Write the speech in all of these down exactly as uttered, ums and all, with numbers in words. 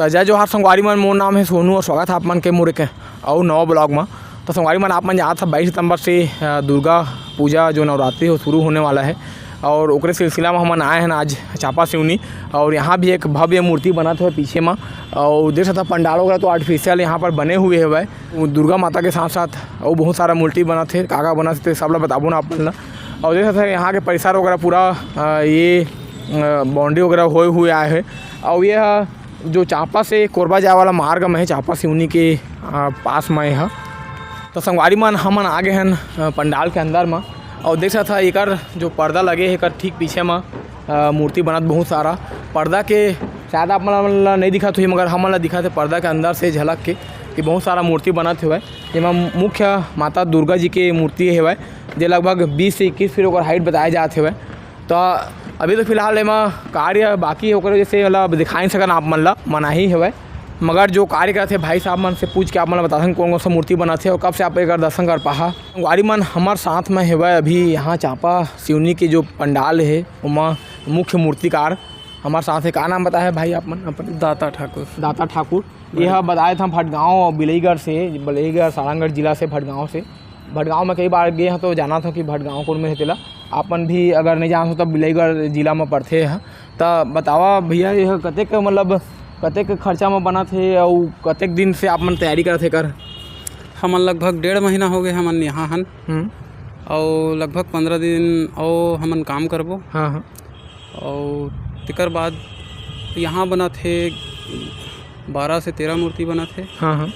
त जय जोहार संगवारी मन, मोर नाम हे सोनू और स्वागत हे आप मन के मोर एक अउ नवा vlog म। त संगवारी मन, आप मन जानत हव, बाईस सितंबर से, अ, दुर्गा पूजा जो नवरात्रि हो शुरू होने वाला हे और ओकरे सिलसिला म हमन आए हन आज चांपा सिवनी और यहाँ भी एक भव्य मूर्ति बनत हे पीछे म। और देख सकत हव, पंडाल वगैरह तो artificial यहाँ पर बने हुए हवय। वो दुर्गा माता के साथ साथ अउ बहुत सारा मूर्ति बनत हे, का का बनत हे, ते सब ला बताबो ना आप मन ला। और देख सकत हव, यहाँ के परिसर वगैरह पूरा, अ, ये, अ, boundary वगैरह होए हुए आए हे। और ये ह जो चांपा से कोरबा जाए वाला मार्ग म हे, चांपा सिवनी के, अ, पास म हे। त संगवारी मन, हमन आ गे हन, अ, पंडाल के अंदर म। और देख सकत हव, एकर जो पर्दा लगे हे, एकर ठीक पीछे म, अ, मूर्ति बनत बहुत सारा। पर्दा के शायद आप मन ला नइ दिखत होही, मगर हमन ला दिखत हे पर्दा के अंदर से झलक के कि बहुत सारा मूर्ति बनत हवय, जेमा मुख्य माता दुर्गा जी के मूर्ति हवय, जे लगभग बीस से इक्कीस फीट ओकर height बताए जात हवय। त अभी तो फिलहाल एमा कार्य बाकी हे, ओकर वजह से मतलब दिखा नइ सकन आप मन ला, मनाही हवय। मगर जो कार्य करत हे भाई साहब मन से पूछ के आप मन ला बताथन कोन कोन सा मूर्ति बनत हे और कब से आप एकर दर्शन कर पाहा। संगवारी मन, हमर साथ में हवय अभी यहाँ चांपा सिवनी के जो पंडाल हे, ओमा मुख्य मूर्तिकार हमर साथ हे। का नाम बताए हे भाई आप मन अपन? दाता ठाकुर। दाता ठाकुर। ये ह बताए था भटगांव, बिलईगढ़ से, बिलईगढ़, सारंगढ़ जिला से, भटगांव से। भटगांव में कई बार गे हंव तो जानत हंव कि भटगांव कोन में हे तेला। आप मन भी अगर नइ जानत हो तो बिलईगढ़ जिला में पड़थे ह। त बतावा भैया, ये ह कतेक, मतलब कतेक खर्चा में बनत हे अउ कतेक दिन से आप मन तैयारी करत हे एकर? हमन लगभग डेढ़ महीना हो गए हमन यहाँ हन। हम्म। अउ लगभग पंद्रह दिन अउ हमन काम करबो। हाँ, हाँ। अउ तेकर बाद यहाँ बनत हे, बारह से तेरह मूर्ति बनत हे। हाँ, हाँ।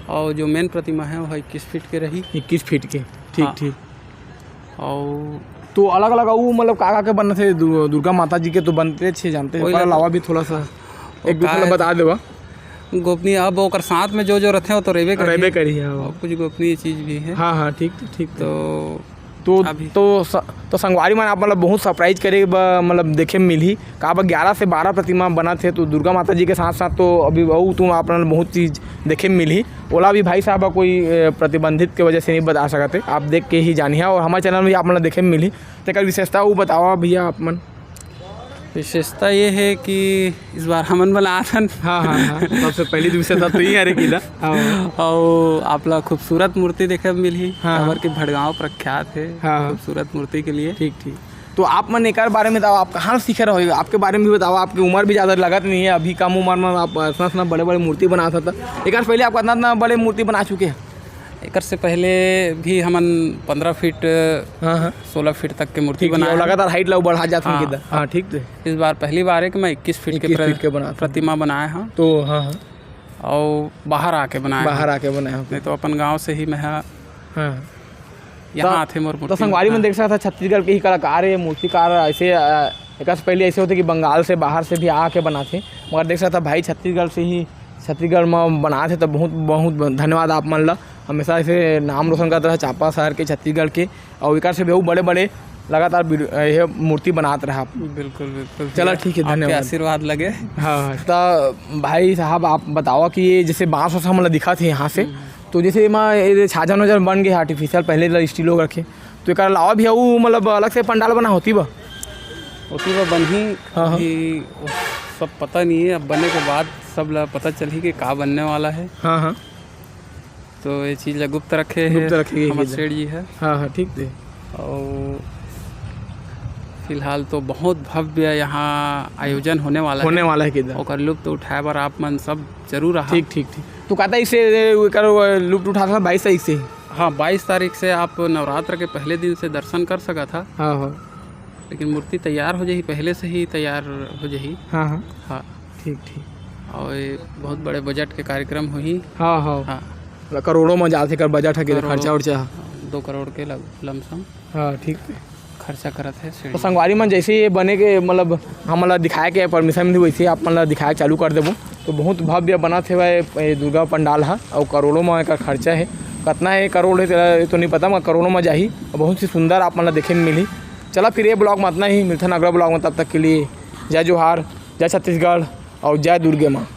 अउ जो main प्रतिमा हे, वो इक्कीस फीट के रही। इक्कीस फीट के, ठीक, हाँ। ठीक। अउ तो अलग-अलग अउ मतलब का-का के बनत हे? दु-, दुर्गा माता जी के तो बनते छे, जानते हैं, वही ओकर लगभग अलावा भी थोड़ा सा वो एक दो का ठन है, बता देवा। गोपनीय, अब ओकर साथ में जो-जो रथे, वो तो रहिबे करही। रहिबे करही, हाँ। अउ कुछ गोपनीय चीज भी हे। हाँ, हाँ, ठीक, ठीक। तो तो, अभी। तो स-, तो संगवारी मन आप मतलब बहुत surprise करे ब-, मतलब देखे में मिलही। काबर ग्यारह से बारह प्रतिमा बनत हे, तो दुर्गा माता जी के साथ-साथ तो अभी अउ तुम आप मन बहुत चीज देखे में मिलही। ओला भी भाई साहब कोई, ए, प्रतिबंधित के वजह से नहीं बता सकत हे, आप देख के ही जानिहा और हमारे channel में आप मन देखे में मिलही। तेकर विशेषता वो बतावा भैया आप मन। विशेषता ये हे कि इस बार हमन बनात हन। हाँ, हाँ, हाँ। सबसे पहली तो विशेषता तो ये हरे किला। हाँ। अउ आप ला खूबसूरत मूर्ति देखे बर मिलही, हाँ, काबर हाँ। कि भटगांव प्रख्यात हे हाँ, हाँ। खूबसूरत मूर्ति के लिए। ठीक, ठीक। तो आप मन एकर बारे में बताओ, आप कहाँ सीखे रहो, आपके बारे में भी बताओ। आपकी उम्र भी ज़्यादा लगत नहीं है, अभी कम उम्र में आप इतना, इतना बड़े-बड़े मूर्ति बनात हव। एकर पहले आप कितना, इतना बड़े मूर्ति बना चुके हैं? एकर से पहले भी हमन पंद्रह फीट, हाँ, हाँ। सोलह फीट तक के मूर्ति ठीक, ठीक। बनाए और हन। लगातार height ला बढ़ा जात हन हाँ। किधर। हाँ, ठीक थे। इस बार पहली बार है कि मैं इक्कीस फीट के इक्कीस प्र-, फीट के बनात हन। प्रतिमा बनाए हन। तो हाँ, हाँ। अउ बाहर आके बनाए बाहर हन। आके बनाए हन। नहीं तो अपन गांव से ही मैं हा हाँ। यहाँ त-, आथे मोर त मूर्ति संगवारी मन। मन देख सकत हे, छत्तीसगढ़ के ही कलाकार हे, मूर्तिकार। ऐसे, अ, एकर से पहले ऐसे होथे कि बंगाल से, बाहर से भी आके बनाथे, मगर देख सकत हे भाई छत्तीसगढ़ से ही, छत्तीसगढ़ म बनाथे, त बहुत, बहुत धन्यवाद आप मन ला। हमेशा ऐसे नाम रोशन करत रहा चांपा शहर के, छत्तीसगढ़ के, अउ एकर से भी अउ बड़े-बड़े लगातार वीडियो, ये मूर्ति बनात रहा आप। बिल्कुल, बिल्कुल चला, भैया, ठीक है, आपके धन्यवाद। आशीर्वाद लगे। हाँ, हाँ। त भाई साहब, आप बतावा कि ये जैसे बांस वास हमन ला दिखत हे यहाँ से, हम्म। तो जैसे एमा ये छाजन वाजन बन गे हे artificial, पहले ला steel लोग रखे, तो एकर अलावा भी अउ मतलब अलग से पंडाल बना होही ब? होही ब बनही, हाँ, हाँ। अभी वो सब पता नहीं है, अब बने के बाद सब ला पता चलही कि का बनने वाला है। हाँ, हाँ। तो ये चीज ला गुप्त रखे हे गुप्त रखे हे हमर सेठ जी हे। हाँ, हाँ, ठीक हे। अउ फिलहाल तो बहुत भव्य यहाँ आयोजन होने वाला होने हे। वाला हे किधर? ओकर लुत्फ उठाए बर आप मन सब जरूर आहा। ठीक, ठीक, ठीक। तो का तारीख से एकर लुत्फ उठा सकत, बाईस तारीख से? हाँ, बाईस तारीख से आप नवरात्र के पहले दिन से दर्शन कर सकत हा। हाँ, हाँ। लेकिन मूर्ति तैयार हो जाही, पहले से ही तैयार हो जाही। हाँ, हाँ। हाँ। ठीक, ठीक। अउ ये बहुत बड़े बजट के कार्यक्रम होही। हाँ, हाँ। हाँ। करोड़ों में जाथे कर बजट हे, करोड़ों। खर्चा उर्चा। दो करोड़ के लम-, लमसम। हाँ, ठीक। खर्चा करत हे तो सीढ़ी। संगवारी मन, जैसे ये बने के, मतलब, हमन ला दिखाए के permission मिली, वैसे ही आप मन ला दिखाए चालू कर देबो। तो बहुत भव्य बनत हे भाई, ये दुर्गा पंडाल हा, अउ करोड़ों में एकर खर्चा हे। कतना हे करोड़ हे, तेला तो नहीं पता, मगर करोड़ों में जाही। बहुत ही सुंदर आप मन ला देखे में मिली। चला, फिर ये vlog में इतना ही, मिलथन अगला vlog में। तब तक के लिए जय जोहार, जय छत्तीसगढ़ अउ जय दुर्गे माँ।